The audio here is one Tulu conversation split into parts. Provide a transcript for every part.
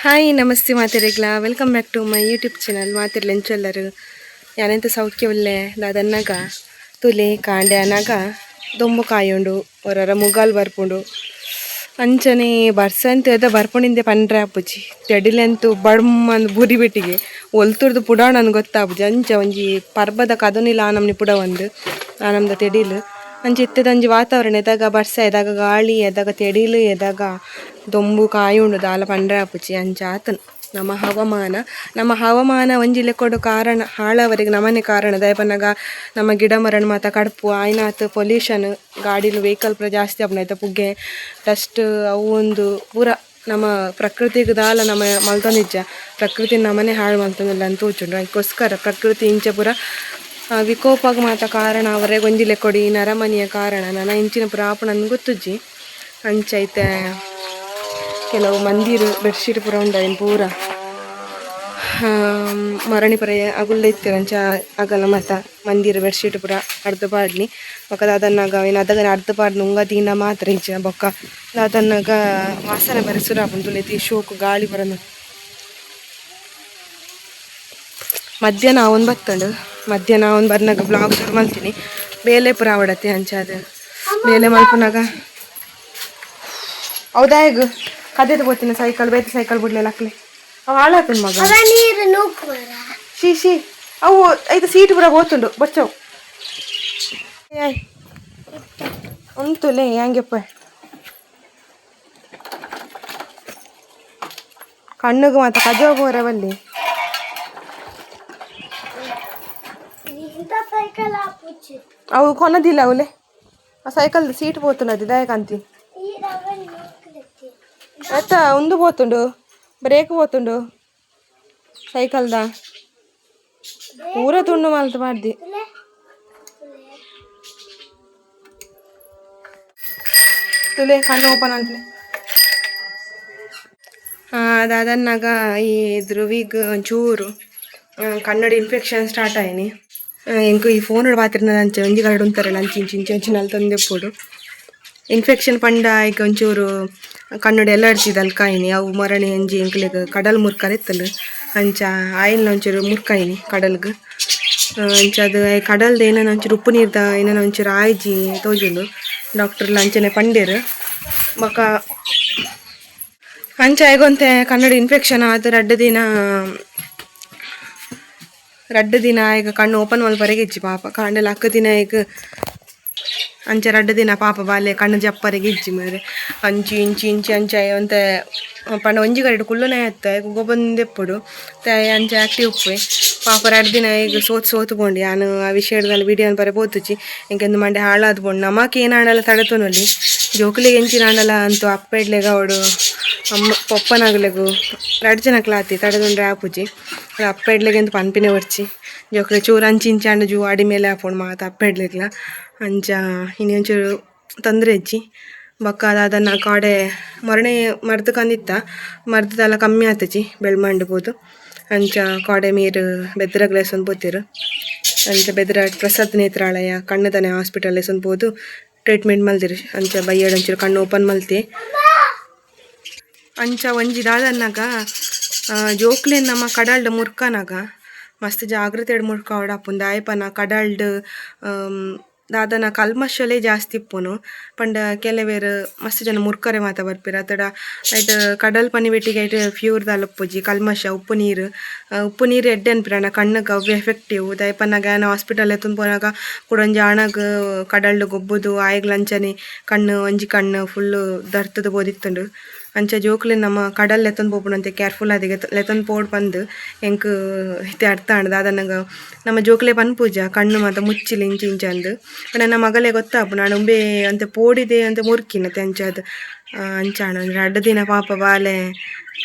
Hi namaste ಮಾತೆರೆಗ್ಲ welcome back to my YouTube channel. ಮಾತಿರ್ಲೆ ಎಂಚೊಲ್ಲರು ಯಾನೆಂತ ಸೌಖ್ಯವಿಲ್ಲೆ ದಾದನ್ನಾಗ ತುಲೆ ಕಾಂಡೆ ಅನಾಗ ದೊಂಬು ಕಾಯುಂಡು ಹೊರರ ಮುಗಾಲ್ ಬರ್ಪುಂಡು ಅಂಚನೆ ಬರ್ಸಂತ ಎದ ಬರ್ಪುಂಡಿಂದೆ ಪಂಡ್ರೆ ಆಪುಜಿ ತೆಡಿಲೆಂತು ಬಡ್ಮಂದ್ ಬುರಿ ಬೆಟ್ಟಿಗೆ ಒಲ್ತುರ್ದು ಪುಡಾಣನ್ ಗೊತ್ತಾಪುಜಿ ಅಂಚ ಒಂಜಿ ಪರ್ಬದ ಕದನಿಲ ಆನಮ್ನಿ ಪುಡ ಒಂದು ಆನಮ್ದ ತೆಡಿಲು ಅಂಚ ಇತ್ತದಂಜಿ ವಾತಾವರಣ ಎದಾಗ ಬರ್ಸ ಎದಾಗ ಗಾಳಿ ಎದಾಗ ತೆಡಿಲು ಎದಾಗ ದೊಂಬು ಕಾಯುಂಡು ದಾಲ ಪಂಡ್ರೆ ಆಪುಜಿ ಅಂಚ ಆತನ್ ನಮ್ಮ ಹವಾಮಾನ. ನಮ್ಮ ಹವಾಮಾನ ಒಂಜಿ ಲೆಕ್ಕೊಡು ಕಾರಣ ಹಾಳವರೆಗೆ ನಮನೆ ಕಾರಣ ದಯಪನಗ ನಮ್ಮ ಗಿಡ ಮರಣ ಮಾತ ಕಡ್ಪು ಆಯ್ನಾತ್ ಪೊಲ್ಯೂಷನ್ ಗಾಡಿಲು ವೆಹಿಕಲ್ ಪೂರ ಜಾಸ್ತಿ ಆಪುಂಡು ಪುಗೆ ಡಸ್ಟ್ ಅವು ಒಂದು ಪೂರ ನಮ್ಮ ಪ್ರಕೃತಿಗೆ ದಾಲ ನಮ್ಮ ಮಲ್ತೊಂದಿಜ್ಜ ಪ್ರಕೃತಿ ನಮನೆ ಹಾಳು ಮಲ್ತೊಂದುಲ್ಲ ಅಂತ ತೋಚುಂಡು. ಅದಕ್ಕೋಸ್ಕರ ಪ್ರಕೃತಿ ಇಂಚ ಪೂರ ವಿಕೋಪಾಗ ಮಾತ ಕಾರಣ ಅವರೇ ಒಂಜಿ ಲೆಕ್ಕೊಡು ಈ ನರಮನಿಯ ಕಾರಣ ನನ ಇಂಚಿನ ಪೂರ ಆಪುಂಡು ಗೊತ್ತುಜ್ಜಿ. ಅಂಚೈತೆ ಕೆಲವು ಮಂದಿರು ಬೆಡ್ಶೀಟ್ ಪೂರ ಉಂಡು ಐನ್ ಪೂರ ಮರಣಿ ಪರ ಅಗುಲ್ಲ ಇತ್ತೆರ್ ಅಂಚ ಅಗಲ ಮತ ಮಂದಿರ ಬೆಡ್ಶೀಟ್ ಪೂರ ಅರ್ಧ ಪಾಡ್ನಿ ಬೊಕ ದಾದನ್ನಾಗ ಐನ್ ಅದಗನ ಅರ್ಧ ಪಾಡ್ನ ಉಂಗ ದೀಂಡ ಮಾತ್ರ ಇಜ್ಜ ಬೊಕ್ಕ ದಾದನ್ನಾಗ ವಾಸನೆ ಬರೆ ಸುರು ಆಪುಂಡು ತುಲೆತಿ ಶೋಕು ಗಾಳಿ ಬರೊಂದು. ಮಧ್ಯಾಹ್ನ ಅವನ್ ಬತ್ತಂಡು ಮಧ್ಯಾಹ್ನ ಅವನ್ ಬರ್ನಾಗ ಬ್ಲಾಗ್ ಶುರು ಮಲ್ತೀನಿ ಬೇಲೆ ಪೂರ ಆವಡತ್ತೆ ಅಂಚಾದ ಬೇಲೆ ಮಲ್ಪುನಾಗ ಹೌದಾಯಗ್ ಕದೆದ ಪೋತಿನ ಸೈಕಲ್ ಬೇತೆ ಸೈಕಲ್ ಬಿಡ್ಲಿಲ್ಲ ಅಕ್ಲೆ ಅವು ಹಾಳಾತುಂಡು ಮಗ ಶೀ ಶೀ ಅವು ಐತ ಸೀಟ್ ಪೂರ ಪೋತುಂಡು ಬಚ್ಚವು ಏಯ್ ಉಂತುಲೆ ಹಂಗೆಪ್ಪ ಕಣ್ಣುಗು ಮಾತ ಕಜೋ ಪೋರ ಬಲ್ಲಿ ಅವು ಕೊನದಿಲ್ಲ ಅವಲೆ ಆ ಸೈಕಲ್ ಸೀಟ್ ಪೋತುಂಡು ದಾಯಕಾಂತಿ ಅತ್ತ ಉಂದು ಪೋತುಂಡು ಬ್ರೇಕ್ ಪೋತುಂಡು ಸೈಕಲ್ದ ಪೂರ ತುಂಡು ಮಲ್ತ್ ಪಾಡ್ದಿ ತುಲೆ ಕಣ್ಣು ಓಪನ್ ಅನ್ಪ್ಲೆ. ಅದಾದನ್ನಾಗ ಈ ಧ್ರುವಿಗ್ ಒಂಚೂರು ಕನ್ನಡ ಇನ್ಫೆಕ್ಷನ್ ಸ್ಟಾರ್ಟ್ ಆಯ್ನಿ. ಎಂಕು ಈ ಫೋನ್ ಪಾತಿರ್ನ ಅಂಚ ಒಂಜಿ ಕರಡು ಉಂತಾರಲ್ಲ ಅಂಚಿ ಇಂಚಿ ಇಂಚಿ ಅಂಚಿ ನಲ್ತೊಂದೆಪ್ಪೊಡು ಇನ್ಫೆಕ್ಷನ್ ಪಂಡ ಐಕ್ ಒಂಚೂರು ಕನ್ನಡ ಎಲರ್ಜಿ ಅಲ್ಕಾಯಿನಿ ಅವು ಮರಣಿ ಅಂಜಿ ಎಂಕ್ಲೆಗ್ ಕಡಲ್ ಮುರ್ಕರೆ ಇತ್ತಲ್ ಅಂಚ ಆಯಿಲ್ನ ಒಂಚೂರು ಮುರ್ಕಾಯಿನಿ ಕಡಲ್ಗ್ ಅಂಚ ಅದು ಕಡಲ್ದ ಏನಾನ ಒಂಚೂರು ಉಪ್ಪು ನೀರ್ದ ಏನಾನ ಒಂಚೂರು ಆಯ್ಜಿ ತೋಜುಂಡು ಡಾಕ್ಟರ್ಲ ಅಂಚನೆ ಪಂಡೇರು ಬೊಕ ಅಂಚ ಆಯ್ಗೊಂತೆ ಕನ್ನಡ ಇನ್ಫೆಕ್ಷನ್ ಆದ್ ರಡ್ಡ್ ದಿನ ಈಗ ಕಣ್ಣು ಓಪನ್ ಮಲ್ಪರೆಗೆ ಇಜ್ಜಿ ಪಾಪ ಕಾಂಡೆಲ ಅಕ್ಕ ದಿನ ಈಗ ಅಂಚ ರಡ್ಡ್ ದಿನ ಪಾಪ ಬಾಲೆ ಕಣ್ಣು ಜಪ್ಪರೆಗೆ ಇಜ್ಜಿ ಮಾರ್ರೆ ಅಂಚಿ ಇಂಚಿ ಇಂಚಿ ಅಂಚ ಒಂತೆ ಪಂಡ ಒಂಜಿ ಕಡೆಟ್ ಕುಲ್ಲುನೆ ಅತ್ತ ಗೊಬ್ಬೊಂದೆಪ್ಪೊಡು ಅಂಚ ಆಕ್ಟಿವ್ ಉಪ್ಪುವೆ ಪಾಪ ರಡ್ಡ್ ದಿನ ಈಗ ಸೋತು ಸೋತು ಪೋಂಡು ಯಾನ್ ಆ ವಿಷಯದಲ್ಲಿ ವಿಡಿಯೋ ಪರೆ ಪೋತುಜಿ ಎಂಕೆಂದು ಮಂಡೆ ಹಾಳಾದ್ ಪೋಂಡು ನಮಕ್ ಏನಾಂಡಲ ತಡೆತೊನೊಲಿ ಜೋಕುಲೆಗ್ ಎಂಚಿನ ಆಂಡಲ ಅಂತೂ ಅಪ್ಪೆಡ್ಲೆಗ್ ಅವಡು ಅಮ್ಮ ಪೊಪ್ಪನಗುಲೆಗು ರಡ್ಡ್ ಜನಕ್ಲ ಆತಿ ತಡೆದೊಂಡ್ರೆ ಆಪುಜಿ ಅಪ್ಪೆಡ್ಲೆಗ್ ಎಂತ ಪನ್ಪಿನ ಬೊರ್ಚಿ ಜೋಕುಲೆ ಚೂರು ಅಂಚಿ ಇಂಚಿ ಆಂಡ ಜೂ ಅಡಿ ಮೇಲೆ ಆಪುಂಡು ಮಾತ ಅಪ್ಪೆಡ್ಲೆಗ್ಲ ಅಂಚ ಇನಿ ಒಂಚೂರು ತೊಂದರೆ ಇಜ್ಜಿ ಬೊಕ್ಕ ದಾದನ ಕಾಡೆ ಮೊರಣೆ ಮರ್ದ್ ಕಂದಿತ್ತ ಮರ್ದ್ ದಾಲ ಕಮ್ಮಿ ಆತುಜಿ ಬೆಳ್ಮಂಡು ಪೋದು ಅಂಚ ಕಾಡೆ ನೀರು ಬೆದ್ರಗ್ ಲೆಸೊಂದು ಪೋತೆರ್ ಅಂಚ ಬೆದ್ರ ಪ್ರಸಾದ್ ನೇತ್ರಾಲಯ ಕಣ್ಣುದನೆ ಹಾಸ್ಪಿಟಲ್ ಲೆಸೊಂದು ಪೋದು ಟ್ರೀಟ್ಮೆಂಟ್ ಮಲ್ದೆರ್ ಅಂಚ ಬಯ್ಯಡ್ ಒಂಚೂರು ಕಣ್ಣು ಓಪನ್ ಮಲ್ತೆ. ಅಂಚ ಒಂಜಿ ದಾದನ್ನಾಗ ಜೋಕ್ಲೆನ್ ನಮ ಕಡಲ್ಡ್ ಮುರ್ಕನಗ ಮಸ್ತ್ ಜಾಗ್ರತೆಡ್ ಮುರ್ಕಾವೊಡಾಪುಂಡು ದಾಯೆ ಪನ ಕಡಲ್ಡ್ ದಾದನ ಕಲ್ಮಶಲೇ ಜಾಸ್ತಿ ಇಪ್ಪುನು ಪಂಡ ಕೆಲವೆರ್ ಮಸ್ತ್ ಜನ ಮುರ್ಕರೆ ಮಾತ ಬರ್ಪೆರ್ ಅತ್ತಡ ಐಟ್ ಕಡಲ್ ಪನಿಬೆಟ್ಟಿಗೆ ಐಟ್ ಪ್ಯೂರ್ ದಾಲ ಉಪ್ಪುಜಿ ಕಲ್ಮಶ ಉಪ್ಪು ನೀರು ಉಪ್ಪು ನೀರು ಎಡ್ಡೆ ಅನ್ಪಿರ ಆಂಡ ಕಣ್ಣುಗ್ ಅವ್ವೆ ಎಫೆಕ್ಟಿವ್ ದಾಯೆ ಪನ್ನಗ ಯಾನ್ ಹಾಸ್ಪಿಟಲ್ ಲೆತ್ತೊಂದು ಪೋನಗ ಕುಡೊಂಜಿ ಆಣಗ್ ಕಡಲ್ಡ್ ಗೊಬ್ಬುದು ಆಯೆಗ್ಲ ಅಂಚನೆ ಕಣ್ಣು ಒಂಜಿ ಕಣ್ಣು ಫುಲ್ಲ್ ದರ್ತುದು ಪೋದಿತ್ತುಂಡು. ಅಂಚ ಜೋಕುಲೆನ್ ನಮ ಕಡಲ್ ಲೆತ್ತೊಂದು ಪೋಪುನಂತೆ ಕೇರ್ಫುಲ್ ಆದ್ ಲೆತ್ತೊಂದು ಪೋಡ್ ಪಂದ್ ಎಂಕ್ ಇತ್ತೆ ಅರ್ಥ ಆಂಡ್ ದಾದನಗ ನಮ್ಮ ಜೋಕುಲೆ ಪನ್ಪುಜ ಕಣ್ಣು ಮಾತ ಮುಚ್ಚಿಲೆ ಇಂಚ ಇಂಚ ಅಂದ್ ಪಂಡ ಎನ್ನ ಮಗಲೆ ಗೊತ್ತಾಪುಂಡು ಆಂಡ ಉಂಬೆ ಒಂತೆ ಪೋಡಿದೆ ಒಂತೆ ಮುರ್ಕಿನತೆ ಅಂಚಾದ್ ಅಂಚಾಂಡ್ ಒಂಜಿ ರಡ್ಡ್ ದಿನ ಪಾಪ ಬಾಲೆ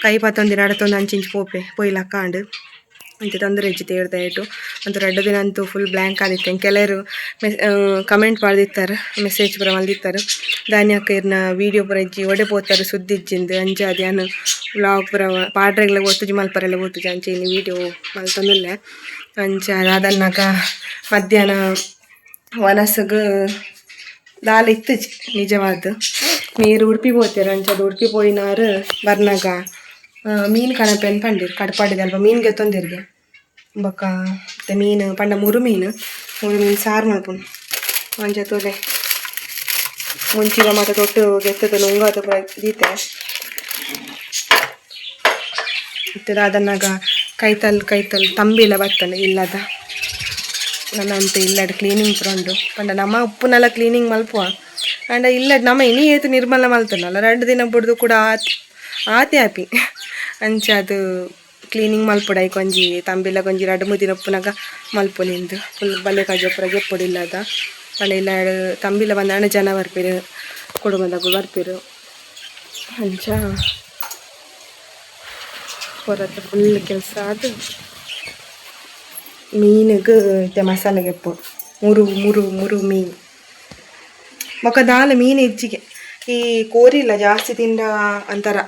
ಕೈ ಪತ್ತೊಂದು ನಡತೊಂದು ಅಂಚಿ ಇಂಚಿ ಪೋಪೆ ಪೋಯಿ ಲಕ್ಕಾಂಡ್ ಅಂಚ ತೊಂದರೆ ಇಜ್ಜಿ ತೇರ್ದ ಐಟು ಒಂತೆ ರಡ್ಡ್ ದಿನ ಅಂತೂ ಫುಲ್ ಬ್ಲ್ಯಾಂಕ್ ಆದಿತ್ತೆ. ಕೆಲವೆರ್ ಕಮೆಂಟ್ ಪಾಡ್ದಿತ್ತೆರ್ ಮೆಸೇಜ್ ಪೂರ ಮಲ್ದಿತ್ತೆರ್ ದಾನ್ಯಕ್ಕ ಇರ್ನ ವೀಡಿಯೋ ಪೂರ ಇಜ್ಜಿ ಒಡೆ ಪೋತರ್ ಸುದ್ದಿ ಇಜ್ಜಿಂದ್ ಅಂಚಾದ್ ಯಾನ್ ವ್ಲಾಗ್ ಪೂರ ಪಾಡ್ರೆಗ್ಲ ಗೊತ್ತುಜಿ ಮಲ್ಪರೆಲ ಗೊತ್ತುಜಿ ಅಂಚ ಇನಿ ವೀಡಿಯೋ ಮಲ್ತೊಂದುಲ್ಲೆ. ಅಂಚ ದಾದನ್ನಗ ಮಧ್ಯಾಹ್ನ ವನಸುಗು ದಾಲ ಇತ್ತುಜಿ ನಿಜವಾದ್ ಮೇರ್ ಉಡುಪಿ ಪೋತೆರ್ ಅಂಚಾದ್ ಉಡುಪಿ ಪೋಯಿನಾರ್ ಬರ್ನಗ ಮೀನು ಕಣಪೆನ್ ಪಂಡಿರು ಕಡಪಾಡಿದ ಅಲ್ಪ ಮೀನು ಗೆತ್ತೊಂದಿರ್ಗೆ ಬೊಕ್ಕ ಮತ್ತೆ ಮೀನು ಪಂಡ ಮುರು ಮೀನು ಮುರು ಮೀನು ಸಾರು ಮಲ್ಪುನು ಅಂಚ ತೋಲೆ ಮುಂಚಿಗ ಮಾತ ತೊಟ್ಟು ಗೆತ್ತದ ನುಂಗಾದ ಪೂರ ದೀತೆ ಇತ್ತೆ ಅದನ್ನಾಗ ಕೈತಲ್ ಕೈತಲ್ ತಂಬಿಲ ಬರ್ತದೆ ಇಲ್ಲದ ನನ್ನ ಅಂತ ಇಲ್ಲಡ್ ಕ್ಲೀನಿಂಗ್ ಪೂರ ಉಂಡು ಪಂಡ ನಮ್ಮ ಉಪ್ಪುನೆಲ್ಲ ಕ್ಲೀನಿಂಗ್ ಮಲ್ಪುವ ಅಂಡ ಇಲ್ಲ ನಮ್ಮ ಇನಿ ಏತು ನಿರ್ಮಲ ಮಲ್ತನಲ್ಲ 2 ದಿನ ಬುಡ್ದು ಕೂಡ ಆತೆ ಆಪಿ ಅಂಚ ಅದು ಕ್ಲೀನಿಂಗ್ ಮಲ್ಪೊಡು ಐಕ್ ಒಂಜಿ ತಂಬಿಲ ಒಂಜಿ 2-3 ದಿನ ಉಪ್ಪುನಾಗ ಮಲ್ಪೊಲಿಂದು ಫುಲ್ ಬಲ್ಲೆ ಕಾಜಿ ಪೂರ ಗೆಪ್ಪೊಡು ಇಲ್ಲದ ಪಂಡ ಇಲ್ಲ ತಂಬಿಲ ಬಂದಾಣ ಜನ ಬರ್ಪೇರು ಕುಟುಂಬದಾಗ ಬರ್ಪೇರು ಅಂಚ ಹೊರತ ಫುಲ್ ಕೆಲಸ ಅದು ಮೀನಿಗೆ ಇತ್ತೆ ಮಸಾಲೆ ಗೆಪ್ಪೊಡು ಮುರು ಮುರು ಮುರು ಮೀನು ಬೊಕ್ಕ ದಾಲ ಮೀನು ಹೆಚ್ಚಿಗೆ ಈ ಕೋರಿಲ್ಲ ಜಾಸ್ತಿ ತಿಂಡ ಅಂತಾರ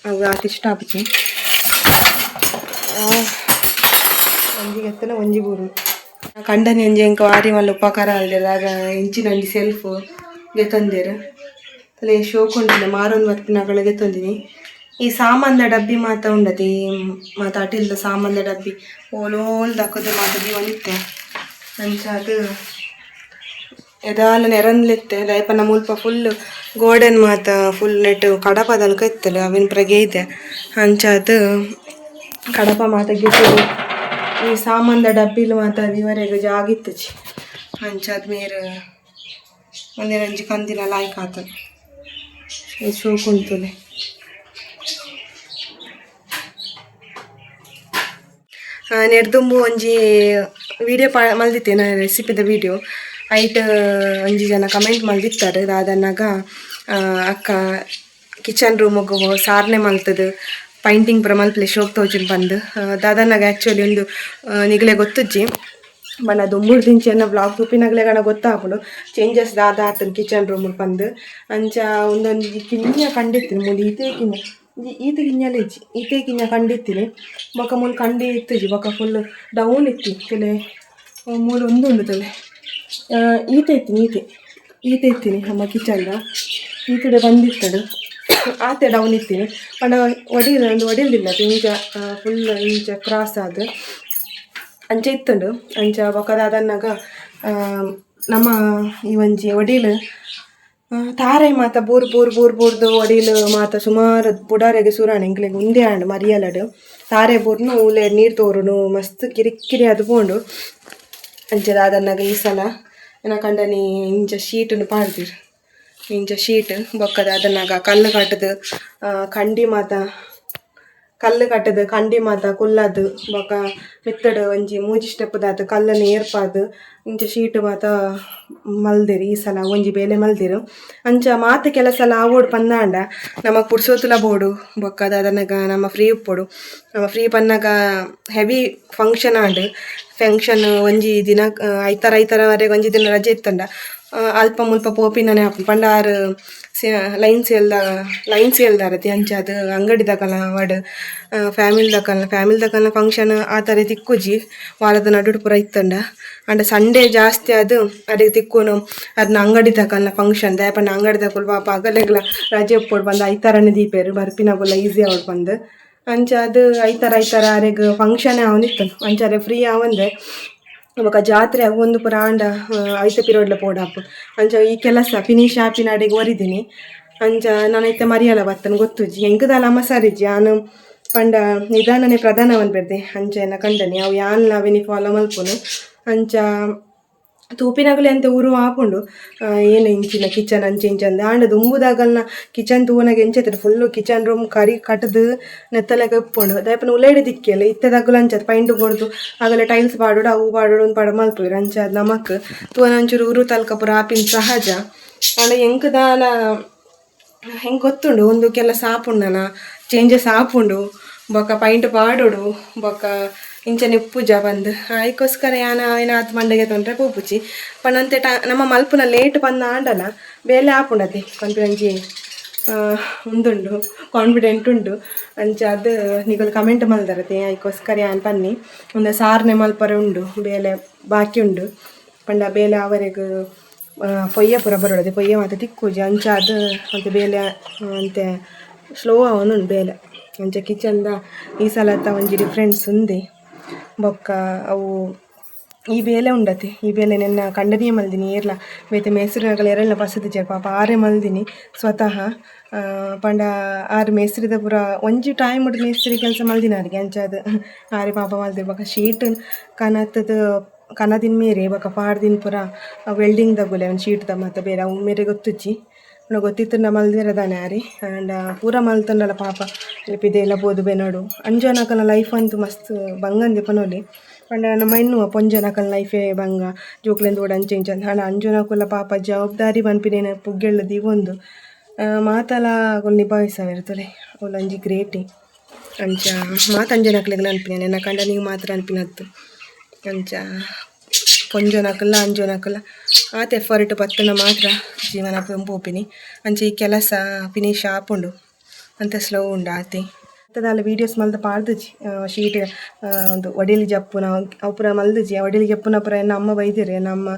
ಅವು ಆತ್ ಇಷ್ಟ ಆಪುಜಿ ಒಂಜಿಗೆ ಎತ್ತನ ಒಂಜಿ ಬೂರು ಕಂಡನಿ ಒಂಜಿ ಎಂಕ ವಾರಿ ಮಲ್ಲ ಉಪಕಾರ ಅಲ್ದಿರ ಆಗ ಇಂಚಿನ ಒಂಜಿ ಸೆಲ್ಫ್ ಗೆತ್ತೊಂದೇರು ತಲೆ ಶೋಕ್ ಉಂಟಿಲ್ಲ ಮಾರೊಂದು ಬರ್ಪಿನಗಳ ಗೆತ್ತೊಂದಿನಿ ಈ ಸಾಮಾನ್ದ ಡಬ್ಬಿ ಮಾತ ಉಂಡತಿ ಮಾತ ಅಟಿಲ್ದ ಸಾಮಾನ್ದ ಡಬ್ಬಿ ಓಲೋಲ್ ದಕ್ಕದು ಮಾತ ದೀವೊಂದಿತ್ತೆ ಅಂಚ ಅದು ಎದಾಲ ನೆರಂದ್ಲಿತ್ತೆ ದಯಪನ ಮುಲ್ಪ ಫುಲ್ ಗೋಡೆನ್ ಮಾತ ಫುಲ್ ನೆಟ್ ಕಡಪದಲ್ಕ ಇತ್ತಲ್ಲ ಅವಿನ ಪ್ರಗೆ ಇದೆ ಅಂಚ ಅದು ಕಡಪ ಮಾತ ಗಿಟ್ಟು ಈ ಸಾಮಾನ್ದ ಡಬ್ಬಿಲು ಮಾತ ಇವರೆಗೆ ಜಾಗಿತ್ತಚಿ ಅಂಚಾದ ಮೇರು ಒಂದಿನಂಜಿ ಕಂದಿನ ಲಾಯ್ಕ್ ಆತದ ಶೋಕ್ ಉಂತುಲೆ ನೆಡ್ದುಂಬು ಒಂಜಿ ವೀಡಿಯೋ ಮಲ್ದಿತ್ತೆ ನಾ ರೆಸಿಪಿದ ವೀಡಿಯೋ ಐಟ್ ಒಂಜಿ ಜನ ಕಮೆಂಟ್ ಮಲ್ದಿತ್ತಾರೆ ದಾದನ್ನಾಗ ಅಕ್ಕ ಕಿಚನ್ ರೂಮುಗು ಸಾರ್ನೆ ಮಲ್ತದು ಪೈಂಟಿಂಗ್ ಪೂರ ಮಲ್ಪಲೆ ಶೋಕ್ ತೋಜಿನ ಬಂದು ದಾದನ್ನಾಗ ಆ್ಯಕ್ಚುಲಿ ಒಂದು ನಿಗಲೆ ಗೊತ್ತುಜ್ಜಿ ಬಣ್ಣ ದುಂಬುಡು ದಿಂಚಿ ಬ್ಲಾಗ್ ತೂಪಿನಗಲೆ ಗಣ ಗೊತ್ತಾಪುಂಡು ಚೇಂಜಸ್ ದಾದ ಆತನ ಕಿಚನ್ ರೂಮ್ ಬಂದು ಅಂಚ ಒಂದೊಂದು ಕಿನ್ಯ ಕಂಡಿತ್ತೀನಿ ಮೂಲು ಈತೇ ಕಿನ್ಯ ಈತ ಕಿನ್ಯಲ ಇಜ್ಜಿ ಈತೇ ಕಿನ್ಯ ಕಂಡಿತ್ತೀನಿ ಬೊಕ ಮೂಲು ಕಂಡಿ ಇತ್ತುಜಿ ಬೊಕ ಫುಲ್ ಡೌನ್ ಇತ್ತಿ ತಲೆ ಮೂಲು ಒಂದು ಉಂಡು ತಲೆ ಈತ ಇತ್ತೀನಿ ಈತೆ ಈತ ಇತ್ತೀನಿ ನಮ್ಮ ಕಿಚನ್ದ ಈತಡೆ ಬಂದಿತ್ತಡು ಆತೆ ಡೌನ್ ಇತ್ತೀನಿ ಪಂಡ ಒಡಿಲ್ ಒಂದು ಒಡಿಲ್ದಿಲ್ಲ ಇಂಚ ಫುಲ್ ಇಂಚ ಕ್ರಾಸ್ ಆದ್ ಅಂಚ ಇತ್ತುಂಡು ಅಂಚ ಬೊಕದ ಅದನ್ನಾಗ ನಮ್ಮ ಈ ಒಂಜಿ ಒಡಿಲ್ ತಾರೆ ಮಾತ ಬೂರ್ ಬೂರ್ ಬೂರ್ ಬೂರ್ದು ಒಡಿಲ್ ಮಾತ ಸುಮಾರು ಬುಡಾರೆಗೆ ಸುರಾಣೆ ಎಂಕ್ಲೆಗ್ ಉಂದೇ ಆಂಡ್ ಮರಿಯಲಡ್ ತಾರೆ ಬೂರ್ನು ಉಲೆ ನೀರು ತೋರುನು ಮಸ್ತ್ ಕಿರಿಕಿರಿ ಅದು ಪೋಂಡು ಅಂಚ ದಾದನ್ನಾಗ ಈ ಸಲ ಎನ್ನ ಕಂಡನಿ ಇಂಚ ಶೀಟನ್ನು ಪಾಡ್ದಿರು ಇಂಚ ಶೀಟ್ ಬೊಕ್ಕದ ಅದನ್ನಾಗ ಕಲ್ಲು ಕಟ್ಟದು ಕಂಡಿ ಮಾತ ಕಲ್ಲು ಕಟ್ಟದು ಕಂಡಿ ಮಾತ ಕುಲ್ಲದು ಬೊಕ ಮಿತ್ತಡು ಒಂಜಿ ಮೂಜಿ ಸ್ಟೆಪ್ ದಾತು ಕಲ್ಲನ್ನು ಏರ್ಪಾದು ಇಂಚ ಶೀಟ್ ಮಾತ ಮಲ್ದಿರು ಈ ಸಲ ಒಂಜಿ ಬೇಲೆ ಮಲ್ದಿರು ಅಂಚ ಮಾತ ಕೆಲಸ ಆವೋಡು ಪಂದಾಂಡ ನಮಕ್ ಪುರ್ಸೋತುಲ ಬೋಡು ಬೊಕ್ಕದ ಅದನ್ನಾಗ ನಮ್ಮ ಫ್ರೀ ಉಪ್ಪೊಡು ನಮ್ಮ ಫ್ರೀ ಪನ್ನಾಗ ಹೆವಿ ಫಂಕ್ಷನ್ ಆಂಡ್ ಫಂಕ್ಷನ್ ಒಂಜಿ ದಿನ ಐತಾರ ಐತಾರವರೆಗೆ ಒಂಜಿ ದಿನ ರಜೆ ಇತ್ತಂಡ ಅಲ್ಪ ಮುಲ್ಪ ಪೋಪಿನನೆ ಆಪುಂಡು ಪಂಡ ಆರು ಲೈನ್ ಸೇಲ್ದ ಲೈನ್ ಸೇಲ್ದಾರತಿ ಅಂಚ ಅದು ಅಂಗಡಿ ದಕಲ್ನ ವಡ್ ಫ್ಯಾಮಿಲಿ ದಕಲ್ನ ಫ್ಯಾಮಿಲಿ ದಕಲ್ನ ಫಂಕ್ಷನ್ ಆ ಥರ ತಿಕ್ಕುಜಿ ವಾರದ ನಡುಡು ಪೂರ ಇತ್ತಂಡ ಅಂಡ ಸಂಡೇ ಜಾಸ್ತಿ ಅದು ಅಡೆಗೆ ತಿಕ್ಕುನು ಅದನ್ನ ಅಂಗಡಿ ದಕಲ್ನ ಫಂಕ್ಷನ್ ದಾಯಪಂಡ ಅಂಗಡಿ ದಕುಲು ಪಾಪ ಅಗಲೆಗ್ಲ ರಜೆ ಉಪ್ಪೊಡು ಬಂದು ಐತಾರನೆ ದೀಪೇರು ಬರ್ಪಿನಗುಲ ಈಸಿ ಅವಳು ಬಂದು ಅಂಚ ಅದು ಐತಾರ ಐತಾರ ಅರೆಗ್ ಫಂಕ್ಷನ್ ಅವನಿತ್ತು ಅಂಚ ಅರೆ ಫ್ರೀ ಆವಂದೆ ಬೊಕ ಜಾತ್ರೆ ಅವು ಒಂದು ಪೂರ ಆಂಡ ಐತ ಪಿರೋಡ್ಲ ಪೋಡಾಪು ಅಂಚ ಈ ಕೆಲಸ ಫಿನಿಶ್ ಆಪಿನ ಅಡೆಗೆ ಒರಿದಿನಿ ಅಂಚ ನಾನು ಐತೆ ಮರಿಯಲ್ಲ ಬತ್ತನ ಗೊತ್ತುಜ್ಜಿ ಎಂಕದಾಲ ಅಮಸಾರಿಜ್ಜಿ ಆನು ಪಂಡ ನಿಧಾನನೆ ಪ್ರಧಾನ ಪೆರ್ದೆ ಅಂಚ ಎನ್ನ ಕಂಡನಿ ಅವು ಯಾನ್ಲ ಅವೆನಿ ಫಾಲೋ ಮಲ್ಪುನು ಅಂಚ ತೂಪಿನಗಲೆ ಅಂತ ಊರು ಆಪುಂಡು ಏನು ಇಂಚಿನ ಕಿಚನ್ ಅಂಚೆ ಇಂಚ ಅಂದ್ ಆಂಡ ದುಂಬುದಾಗಲ್ನ ಕಿಚನ್ ತೂವನಾಗ ಎಂಚ full kitchen room ಕರಿ ಕಟ್ಟದು ನೆತ್ತಲೆಕ ಉಪ್ಪುಂಡು ದಾಯಪನ ಉಲೇಡೆ ದಿಕ್ಕಿಯಲ್ಲ ಇತ್ತೆದಾಗಲು ಅಂಚ ಪೈಂಟ್ ಕೊಡ್ದು ಆಗಲೆ ಟೈಲ್ಸ್ ಪಾಡೋಡು ಅವು ಪಾಡೋಡು ಒಂದು ಪಡ ಮಲ್ಪುವೆರ್ ಅಂಚ ಅದ್ ನಮಕ್ ತೂವನ ಒಂಚೂರು ಉರು ತಲ್ಕ ಪೂರ ಆಪಿನ ಸಹಜ ಆಂಡ ಎಂಕ್ ದಾಲ ಹೆಂಗೆ ಗೊತ್ತುಂಡು ಒಂದು ಕೆಲಸ ಆಪುಂಡನ ಚೇಂಜಸ್ ಆಪುಂಡು ಬೊಕ ಪೈಂಟ್ ಪಾಡೋಡು ಬೊಕ ಇಂಚನೆ ಉಪ್ಪುಜ ಬಂದು ಐಕೋಸ್ಕರ ಯಾನ ಏನಾತ್ ಮಂಡೆಗೆ ತೊಂದರೆ ಪೋಪುಜಿ ಪಂಡ ನಮ್ಮ ಮಲ್ಪುನ ಲೇಟ್ ಬಂದ ಆಂಡಲ ಬೇಲೆ ಆಪುಂಡತೆ ಪನ್ಪಿನಂಜಿ ಉಂದುಂಡು ಕಾನ್ಫಿಡೆಂಟ್ ಉಂಡು ಅಂಚ ಅದು ನಿಗಲು ಕಮೆಂಟ್ ಮಲ್ದರತೆ ಐಕೋಸ್ಕರ ಯಾನ್ ಪನ್ನಿ ಒಂದು ಸಾರ್ನೆ ಮಲ್ಪರೆ ಉಂಡು ಬೇಲೆ ಬಾಕಿ ಉಂಡು ಪಂಡ ಬೇಲೆ ಅವರೆಗ್ ಪೊಯ್ಯ ಪೂರ ಬರೋದು ಪೊಯ್ಯ ಮಾತ ತಿಕ್ಕುಜಿ ಅಂಚ ಅದು ಅಂತೆ ಬೇಲೆ ಅಂತೆ ಸ್ಲೋ ಆವೊಂದುಂಡು ಬೇಲೆ ಅಂಚ ಕಿಚನ್ದ ಈ ಸಲತ್ತ ಒಂಜಿ ಡಿಫ್ರೆನ್ಸ್ ಉಂದೆ ಬೊಕ್ಕ ಅವು ಈ ಬೇಲೆ ಉಂಡತೆ ಈ ಬೇಲೆ ನೆನ್ನ ಕಂಡನಿಯ ಮಲ್ದಿನಿ ಏರ್ಲ ಬೇತೆ ಮೇಸ್ತ್ರಿನಕುಲು ಎರೆಲ್ನ ಪಸದಿಜೆರ್ ಪಾಪ ಆರೆ ಮಲ್ದಿನಿ ಸ್ವತಃ ಪಂಡ ಆರ್ ಮೇಸ್ತ್ರಿದ ಪೂರ ಒಂಜಿ ಟೈಮ್ ಮೇಸ್ತ್ರಿ ಕೆಲಸ ಮಲ್ದಿನಾರಿಗೆ ಅಂಚಾದ್ ಆರೆ ಪಾಪ ಮಲ್ದಿರ್ ಬೊಕ ಶೀಟ್ ಕನತದ ಕನದಿನ ಮೇರೆ ಬೊಕ ಪಾಡ್ದಿನ ಪೂರ ವೆಲ್ಡಿಂಗ್ ದಗುಲೆ ಒಂಜಿ ಶೀಟ್ ದ ಮಾತ ಬೇರೆ ಅವು ಮೇರೆ ಗೊತ್ತುಜ್ಜಿ ಗೊತ್ತಿತ್ತುಂಡ ಮಲ್ದಿರ ದಾನೆ ಆರಿ ಆಂಡ ಪೂರ ಮಲ್ತಂಡಲ ಪಾಪ ಪಿದೆಲ್ಲ ಪೋದು ಬೆನೋಡು ಅಂಜನಕಲ್ನ ಲೈಫ್ ಅಂತೂ ಮಸ್ತ್ ಬಂಗಂದೆ ಪನೊಲಿ ಪಂಡ ನಮ್ಮ ಎನ್ನುವ ಪೊಂಜನಕಲ್ನ ಲೈಫೇ ಬಂಗ ಜೋಕ್ಲೆನ್ ತೂಡ ಅಂಚ ಇಂಚ ಆಂಡ ಅಂಜನಕುಲ ಪಾಪ ಜವಾಬ್ದಾರಿ ಪನ್ಪಿನೇನ ಪುಗ್ಗೆಳ್ಳ ದೀವೊಂದು ಮಾತಲ ಅಕುಲು ನಿಭಾಯಿಸವೆರ್ ತೂಲೆ ಅವ್ಲು ಒಂಜಿ ಗ್ರೇಟೆ ಅಂಚ ಮಾತ ಅಂಜನಕ್ಲೆಗ್ ಅನ್ಪಿನ ಎನ್ನ ಕಂಡನಿಗ್ ಮಾತ್ರ ಅನ್ಪಿನತ್ತು ಅಂಚ ಪೊಂಜೋನಕುಲ್ಲ ಅಂಜೋನಕುಲ್ಲ ಆತ್ ಎಫರ್ಟ್ ಪತ್ತುಂಡ ಮಾತ್ರ ಜೀವನ ಪೋಪಿನಿ ಅಂಚ ಈ ಕೆಲಸ ಫಿನಿಶ್ ಆಪುಂಡು ಅಂತ ಸ್ಲೋ ಉಂಡು ಆತೆ ದಾಲ ವೀಡಿಯೋಸ್ ಮಲ್ತ ಪಾಡ್ದುಜಿ ಶೀಟ್ ಒಂದು ಒಡಿಲ್ ಜಪ್ಪುನ ಅವು ಪೂರ ಮಲ್ದುಜಿ ಒಡಿಲ್ ಜಪ್ಪುನ ಪೂರ ಎನ್ನ ಅಮ್ಮ ಬೈದೆರ್ ಎನ್ನ ಅಮ್ಮ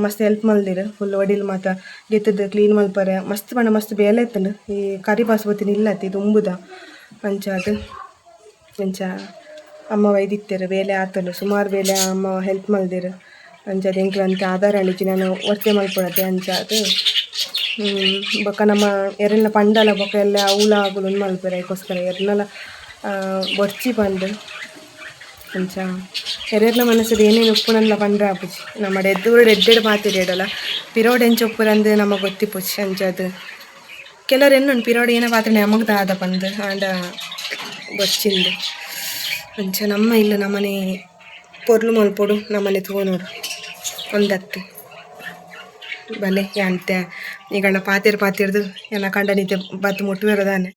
ಮಸ್ತ್ ಹೆಲ್ಪ್ ಮಲ್ದೆರ್ ಫುಲ್ ಒಡಿಲ್ ಮಾತ ಗೆತ್ತುದು ಕ್ಲೀನ್ ಮಲ್ಪರೆ ಮಸ್ತ್ ಪಂಡ ಮಸ್ತ್ ಬೇಲೆ ಇತ್ತುಂಡು ಈ ಕರಿ ಬಾಸ್ಮತಿನ ಇಲ್ಲತ್ತೆ ದುಂಬುದ ಅಂಚಾದ್ ಅಂಚ ಅಮ್ಮ ಬೈದಿತ್ತೆರ್ ಬೇಲೆ ಆತುಂಡು ಸುಮಾರು ಬೇಲೆ ಅಮ್ಮ ಹೆಲ್ಪ್ ಮಲ್ದೆರ್ ಅಂಚಾದ್ ಎಂಕ್ಲ ಅಂತೆ ಆಧಾರ ಅಂಡಿಚಿ ನಾನು ಒರ್ತೆ ಮಲ್ಪೊಡತೆ ಅಂಚಾದ್ ಬೊಕ ನಮ್ಮ ಎರೆಲ್ನ ಪಂಡಲ ಬೊಕ ಎಲ್ಲ ಅವ್ಲ ಆಗುಲು ಉಂದು ಮಲ್ಪೆರೆ ಐಕೋಸ್ಕರ ಎರ್ನಲ ಬೊರ್ಚಿ ಪಂದ್ ಅಂಚ ಎರೆರ್ನ ಮನಸ್ಸುಡು ಏನೇನು ಉಪ್ಪುನಂದ್ಲ ಪಂಡ್ರೆ ಆಪುಜಿ ನಮ್ಮ ಎದ್ದುರುಡು ಎಡ್ಡೆಡ್ ಪಾತೆರಿಯಡಲ ಪಿರೋಡ್ ಎಂಚ ಉಪ್ಪುನಂದ್ ನಮಕ್ ಗೊತ್ತಿಪ್ಪುಜಿ ಅಂಚಾದ್ ಕೆಲವರು ಎನ್ನುಂಡು ಪಿರೋಡ್ ಏನ ಪಾತ್ರೆ ನಮಗ್ ದಾದ ಪಂದ್ ಆಂಡ ಬೊರ್ಚಿಂದ್ ಅಂಚ ನಮ್ಮ ಇಲ್ಲ್ ನಮನೆ ಪೊರ್ಲು ಮಲ್ಪೊಡು ನಮನೆ ತೂವೊನೊಡು ಒಂದತ್ತು ಬಲೆ ಯಾಂತೆ ನಿಗಳ್ನ ಪಾತೆರ್ ಪಾತೆರ್ದು ಎನ್ನ ಕಂಡನಿತೆ ಬತ್ತ್ ಮುಟ್ಟುವೆರ್ ದಾನೆ.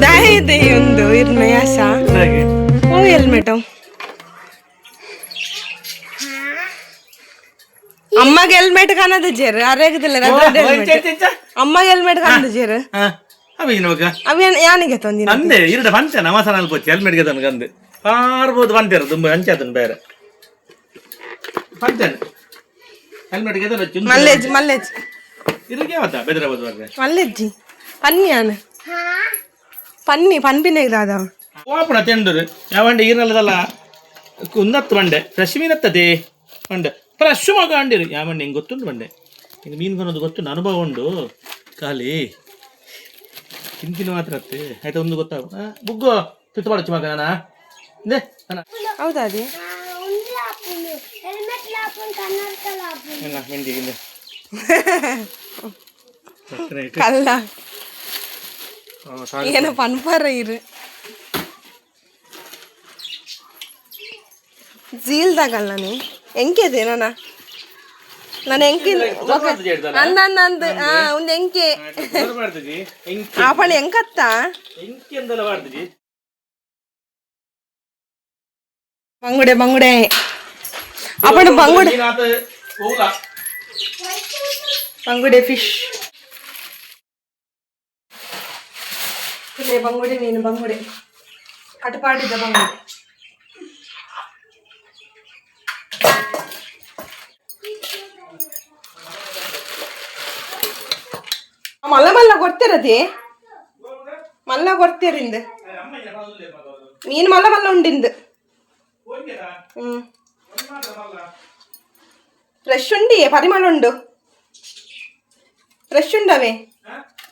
ದಾಯದೆ ಒಂದು ಇರ್ನ ಯಾಸ ಓ ಹೆಲ್ಮೆಟ್ ಅಮ್ಮಗೆ ಹೆಲ್ಮೆಟ್ ಕಾಣದ ಜೇರ್ ಅರೆಗದಿಲ್ಲ ಅಮ್ಮಗೆ ಹೆಲ್ಮೆಟ್ ಕಾಣದ ಜೇರ್ ಅವ ಯಾನಿಗೆ ತೊಂದಿನ ಅಂದೆ ಇರಡ ಪಂಚ ನಮಸನ ಪೋಚಿ ಹೆಲ್ಮೆಟ್ ಗೆ ತನಕ ಪಾರ್ಬೋದು ಪಂತೇರು ತುಂಬ ಅಂಚಾತನ್ ಬೇರೆ ಪಂಚನ ಹೆಲ್ಮೆಟ್ ಗೆ ಮಲ್ಲೇಜ್ ಮಲ್ಲೇಜ್ ಇದಕ್ಕೆ ಯಾವತ್ತ ಬೆದರಾಬಾದ್ ಬರ್ರೆ ಮಲ್ಲೆಜ್ಜಿ ಪನ್ನಿ ಪನ್ನಿ ಪನ್ಪಿನ ದಾದ ಓಪಣ ತೆಂಡೂರು ಯಾವಂಡೆ ಈರಲ್ಲದಲ್ಲ ಕುಂದತ್ತು ಬಂಡೆ ಫ್ರೆಶ್ ಮೀನತ್ತದೆ ಬಂಡೆ ಫ್ರೆಶ್ ಮಗ ಅಂಡಿರು ಯಾವಂಡೆ ಹಿಂಗೆ ಗೊತ್ತುಂಟು ಬಂಡೆ ಹಿಂಗೆ ಮೀನು ಕೊನೋದು ಗೊತ್ತುಂಟು ಅನುಭವ ಉಂಡು ಖಾಲಿ ತಿಂತಿನ ಮಾತ್ರ ಅತ್ತೆ ಆಯ್ತಾ ಒಂದು ಗೊತ್ತಾಗ ಬುಗ್ಗು ತಿತ್ತು ಮಗ ನಾನಾ ಇಂದೆ ನಾನ ಹೌದಾ ಅದೇ ಮೆಂಡಿಗಿಂದ ಕಲ್ಲ ಏನ ಪನ್ಪಾರ ಇರು ಜೀಲ್ದಾಗಲ್ಲ ನಾನು ಎಂಕೆದೆ ನಾನ ನಾನು ಎಂಕಿ ಅಂದ ಅಂದ ಅಂದ್ ಒಂದು ಎಂಕೆ ಆಪಣ ಎಂಕತ್ತ ಬಂಗುಡೆ ಬಂಗುಡೆ ಅಪಣ ಬಂಗುಡೆ ಬಂಗುಡೆ ಫಿಶ್ ಬಂಗುಡೆ ಮೀನು ಬಂಗುಡೆ ಕಟಪಾಡಿದ ಬಂಗುಡೆ. ಮಲ್ಲ ಮಲ್ಲ ಕೊಡ್ತಿರದಿ ಮಲ್ಲ ಕೊಡ್ತೀರಿಂದು ಮೀನು ಮಲ್ಲ ಮಲ್ಲ ಉಂಡಿಂದು. ಹ್ಮ್ ಫ್ರೆಶ್ ಉಂಡಿ ಪರಿಮಳ ಉಂಡು, ಫ್ರೆಶ್ ಉಂಡವೇ,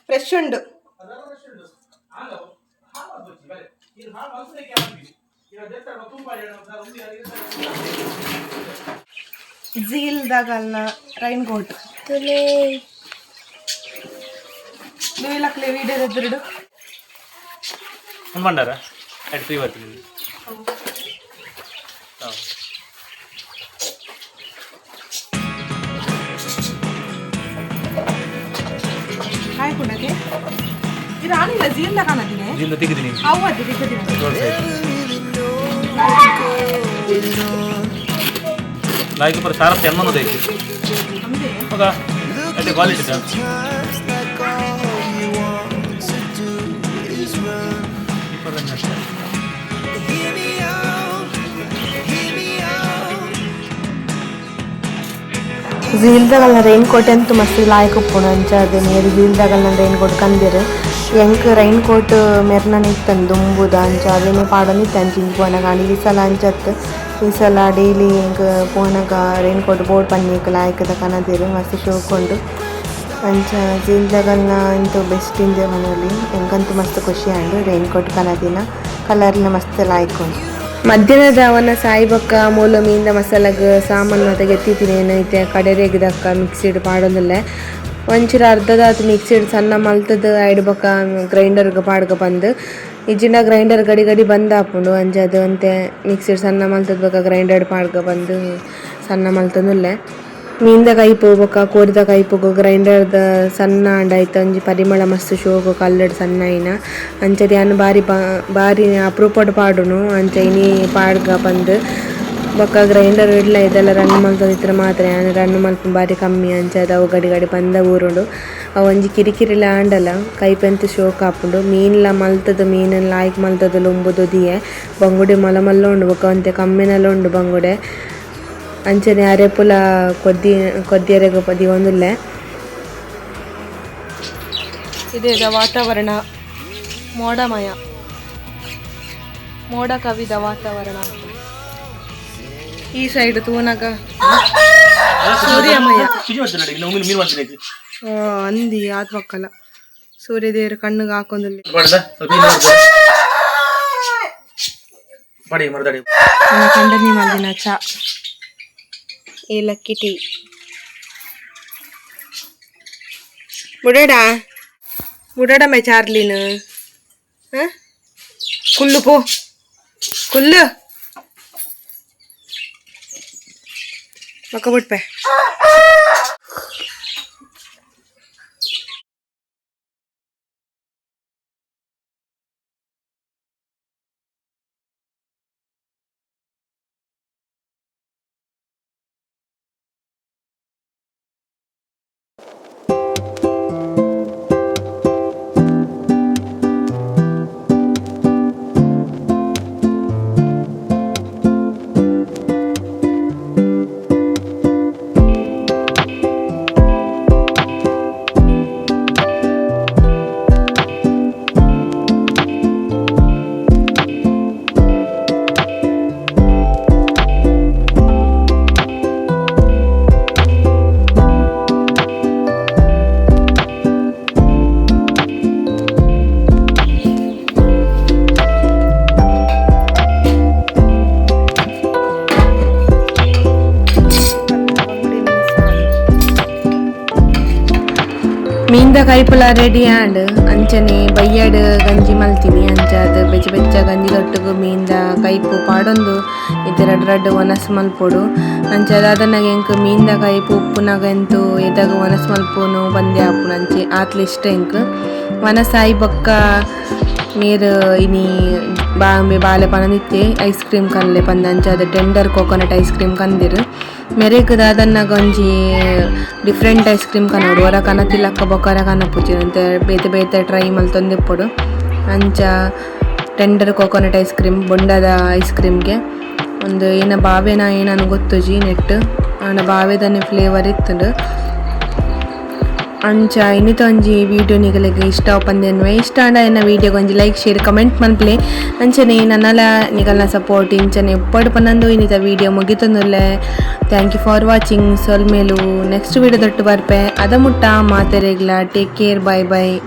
ಫ್ರೆಶ್ ಉಂಡು. ಝೀಲ್ದಾಗಲ್ನ ರೈನ್ ಕೋಟ್ ದೂಯಿಲಕ್ಲೆ ವೀಡಿಯೋ ಎದುರುಡು. ಒಂದು ಬಂಡಾರ ಅಡ್ ಫ್ರೀ ಬರ್ತೀನಿ. ಹಾಯ್ ಕುಂಡಕ್ಕೆ ಇದು ಆನಿಲ್ಲ ಝೀಲ್ದ ಕಾಣದಿನಿ. ಜಿಲ್ಲೆ ತೆಗೆದಿನಿ. ಅವು ಅದು ದಿಕ್ಕದಿನ. Road side ಲಾಯ್ಕ್ ಪರ ಸಾರಪ್ಪ ಎಮ್ಮನದು ಐತಿ. ನಮ್ದೇ. ಮಗ ಅದೇ quality. Times like all you want to do is run. Hear me out, hear me out. ಝೀಲ್ದಾಗಲ್ನ rain coat ಅಂತೂ ಮಸ್ತ್ ಲಾಯ್ಕ್ ಉಪ್ಪುಂಡು. ಅಂಚ ಅದು ಮೇರ್ ಝೀಲ್ದಾಗಲ್ನ ರೈನ್ ಕೋಟ್ ಕಂದಿರು. ಎಂಕ್ ರೈನ್ ಕೋಟ್ ಮೆರ್ನ ಇತ್ತಂದು ದುಂಬುದ, ಅಂಚ ಅವೇನೆ ಪಾಡೊಂದಿತ್ತೆ. ಅಂಚ ಇಂಚ ಪೋನಗ ಆಂಡ ಈ ಸಲ ಅಂಚತ್ತು, ಈ ಸಲ ಡೈಲಿ ಎಂಕ್ ಪೋನಗ rain coat board ಪನ್ನೀಕ್ ಲಾಯ್ಕದ ಕನದಿರು, ಮಸ್ತ್ ಶೋಕ್ ಉಂಡು. ಅಂಚ ಝೀಲ್ದಾಗಲ್ನ ಅಂತೂ ಬೆಸ್ಟ್ ಇಂದೆ ಮನೋಲಿ. ಎಂಕಂತೂ ಮಸ್ತ್ ಖುಷಿ ಆಂಡು ರೈನ್ ಕೋಟ್ ಕನದಿನ, ಕಲರ್ನ ಮಸ್ತ್ ಲಾಯ್ಕ್ ಉಂಡು. ಮಧ್ಯಾಹ್ನದ ಅವನ ಸಾಯಿಬೊಕ್ಕ ಮೂಲ ಮೀನ್ದ ಮಸಾಲಾಗ್ ಸಾಮಾನು ಮಾತ ಗೆತ್ತಿದ್ದೀನಿ ಏನೈತೆ ಕಡೆರೇಗದಕ್ಕ ಮಿಕ್ಸಿಡ್ ಪಾಡೊಂದುಲ್ಲೆ. ಒಂಚೂರು ಅರ್ಧದಾತ್ ಮಿಕ್ಸಿಡ್ ಸಣ್ಣ ಮಲ್ತದ ಐಡ್ ಬೊಕ್ಕ ಗ್ರೈಂಡರ್ಗ್ ಪಾಡ್ಗ ಬಂದು ಇಜ್ಜಿಂಡ ಗ್ರೈಂಡರ್ ಗಡಿ ಗಡಿ ಬಂದ್ ಆಪುಂಡು. ಅಂಚ ಅದು ಒಂತೆ ಮಿಕ್ಸಿಡ್ ಸಣ್ಣ ಮಲ್ತದ ಬೊಕ್ಕ ಗ್ರೈಂಡರ್ ಪಾಡ್ಗ ಬಂದು ಸಣ್ಣ ಮಲ್ತೊಂದುಲ್ಲೆ. ಮೀನ್ದ ಕೈಪು ಬೊಕ್ಕ ಕೋರಿದ ಕೈಪುಗು ಗ್ರೈಂಡರ್ದ ಸಣ್ಣ ಆಂಡ ಐತ ಒಂಜಿ ಪರಿಮಳ ಮಸ್ತ್ ಶೋಕು ಕಲ್ಲಡ್ ಸಣ್ಣ ಆಯಿನ. ಅಂಚದ ಯಾನ್ ಬಾರಿ ಬಾರಿ ಅಪರೂಪಡ್ ಪಾಡುನು. ಅಂಚ ಇನಿ ಪಾಡ್ಗ ಪಂದ್ ಬೊಕ್ಕ ಗ್ರೈಂಡರ್ ಇಡ್ಲ ಇದೆಲ್ಲ ರನ್ ಮಲ್ತೊಂದಿತ್ತ್ಂಡ ಮಾತ್ರ ಯಾನ್ ರನ್ ಮಲ್ಪುನ ಬಾರಿ ಕಮ್ಮಿ. ಅಂಚಾದ್ ಅವು ಗಡಿ ಗಡಿ ಬಂದ ಊರುಂಡು. ಅವು ಒಂಜಿ ಕಿರಿಕಿರಿಲ ಆಂಡಲ ಕೈಪೆಂತ್ ಶೋಕ್ ಆಪುಂಡು. ಮೀನ್ಲ ಮಲ್ತದ ಮೀನ್ ಲಾಯ್ಕ್ ಮಲ್ತದ ಲುಂಬುದು ದಿಯೆ ಬಂಗುಡೆ ಮಲ್ಲ ಮಲ್ಲ ಉಂಡು, ಬೊಕ್ಕ ಒಂತೆ ಕಮ್ಮಿನಲ ಉಂಡು ಬಂಗುಡೆ. ಅಂಚನೆ ಅರೆಪುಲ ಕೊದ್ದಿ ಕೊದ್ದಿಯರೆಗ್ ದೀವೊಂದುಲ್ಲೆ. ಇದೇದ ವಾತಾವರಣ ಮೋಡಮಯ, ಮೋಡ ಕವಿದ ವಾತಾವರಣ. ಈ ಸೈಡ್ ತೂನಗ ಸೂರ್ಯಮಯ. ಮೀನು ಮಾಡ್ತೀನಿ. ಅಂದಿ ಆತ್ ಪಕ್ಕಲ ಸೂರ್ಯದೇವರು ಕಣ್ಣುಗೆ ಹಾಕೊಂದುಲ್ಲೆ. ಬಡಿ ಮರದಾಡಿ. ನನ್ನ ಕಂಡನಿ ಮಲ್ದಿನ ಚಾ, ಏಲಕ್ಕಿ ಟೀ. ಬುಡಡ ಬುಡಡ ಮೈ ಚಾರ್ಲಿನ. ಕುಲ್ಲು ಪೋ ಕುಲ್ಲು ಮಕ್ಕ ಬಿಟ್ಪೆ. ಮೀನ್ದ ಕೈಪುಲ ರೆಡಿ ಆಂಡ್. ಅಂಚನೆ ಬಯ್ಯಡ್ ಗಂಜಿ ಮಲ್ತೀನಿ. ಅಂಚ ಅದು ಬೆಚ್ಚ ಬೆಚ್ಚ ಗಂಜಿ ದೊಟ್ಟುಗು ಮೀನ್ದ ಕೈಪು ಪಾಡೊಂದು ಇತ್ತೆ ರಡ್ಡ್ ರಡ್ಡ್ ವನಸ್ ಮಲ್ಪೊಡು. ಅಂಚ ದಾದನಾಗ ಎಂಕ್ ಮೀನ್ದ ಕೈಪು ಉಪ್ಪುನಾಗ ಎಂತು ಎದಾಗ ವನಸ್ ಮಲ್ಪುನು ಬಂದೆ ಆಪುನು. ಅಂಚೆ ಆತ್ಲ ಇಷ್ಟ ಎಂಕ್. ವನಸ್ ಆಯಿ ಬೊಕ್ಕ ಮೇರ್ ಇನಿ ಬಾ ಬಾಲೆ ಪನೊಂದಿತ್ತೆ ಐಸ್ ಕ್ರೀಮ್ ಕನ್ಲೆ ಪಂದ್. ಅಂಚ ಅದು tender coconut ice cream ಕಂದಿರು. ಮೆರೆಗ್ ದಾದನ್ನಾಗ ಒಂಜಿ different ice cream ಕನೋಡು, ಒರ ಕನತಿಲಕ್ಕ ಬೊಕ್ಕ ಒರ ಕನಪುಜಿ ಅಂತೆ ಬೇತೆ ಬೇತೆ ಟ್ರೈ ಮಲ್ತೊಂದಿಪ್ಪೊಡು. ಅಂಚ tender coconut ice cream ಬೊಂಡದ ಐಸ್ ಕ್ರೀಮ್ಗೆ ಒಂದು ಏನ ಬಾವೆನ ಏನನ್ನು ಗೊತ್ತುಜಿ ನೆಟ್, ಆಂಡ ಬಾವೆದನೆ ಫ್ಲೇವರ್ ಇತ್ತುಂಡು. ಅಂಚ ಇನಿತ ಒಂಜಿ ವಿಡಿಯೋ ನಿಗಲೆಗ್ ಇಷ್ಟ ಆಪಂದೇನ್ವೆ. ಇಷ್ಟ ಆಂಡ ಎನ್ನ ವಿಡಿಯೋಗೆ ಒಂಜಿ ಲೈಕ್, ಶೇರ್, ಕಮೆಂಟ್ ಮನ್ಪಲೆ. ಅಂಚನೆ ನನ್ನಲ ನಿಗಲ್ನ ಸಪೋರ್ಟ್ ಇಂಚನೆ ಉಪ್ಪಡು ಪನ್ನೊಂದು ಇನ್ನಿತ ವಿಡಿಯೋ ಮುಗಿತೊಂದುಲ್ಲೆ. Thank you for watching. ಸೊಲ್ಮೆಲು. ನೆಕ್ಸ್ಟ್ ವಿಡಿಯೋ ದೊಟ್ಟು ಬರ್ಪೆ. ಅದ ಮುಟ್ಟ ಮಾತೆರೆಗ್ಲ ಟೇಕ್ ಕೇರ್, ಬಾಯ್ ಬಾಯ್.